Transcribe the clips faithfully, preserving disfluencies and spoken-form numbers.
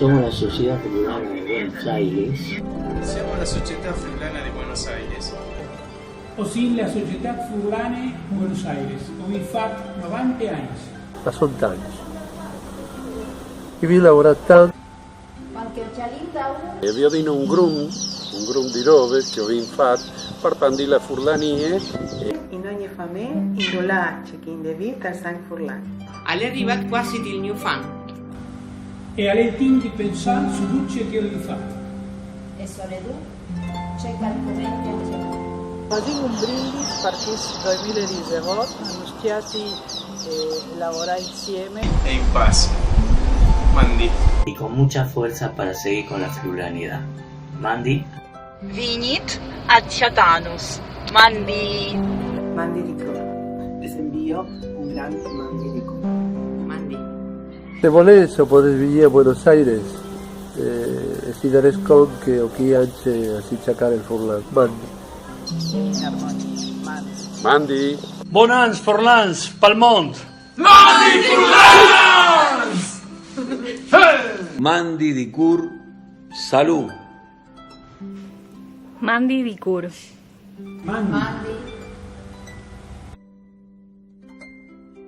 Somos la Sociedad Furlana de Buenos Aires. Siamo la Società Furlana di Buenos Aires. O sin la Società Furlana Buenos Aires, o vin fat novanta anni. Ma son tanti. E vi lavorate tanto. Quando c'è l'inda E vi ho un grum, un grum di robe che ho fatto per pandire la furlanie. In ogni famiglia, in dolà c'è chi in de vita al sang furlan. Al è arribat quasi dil gno fan. E al è il timp di pensà su dut ce che o vin fat. E soredut c'è qualcumen che non ce va. Fasìn un brindis per chest duemiladisevot, anuschiati e lavorà insieme. E in pace. Mandi. Y con mucha fuerza para seguir con la furlanidad. Mandi. Vignit a chatanus. Mandi. Mandi di cor. Les envio un gran mandi di cor. Mandi. Se volés o podés vignir a Buenos Aires, eh, e si darés cont che o chi anche a si ciacar el furlan. Mandi. In armonia. Mandi. Mandi. Bons ans furlans pal mont. Mandi furlans! Mandi di cur, salud. Mandi di cur. Mandi.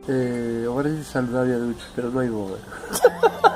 Eh, o vorrei saludar a tutti, però non ho voglia.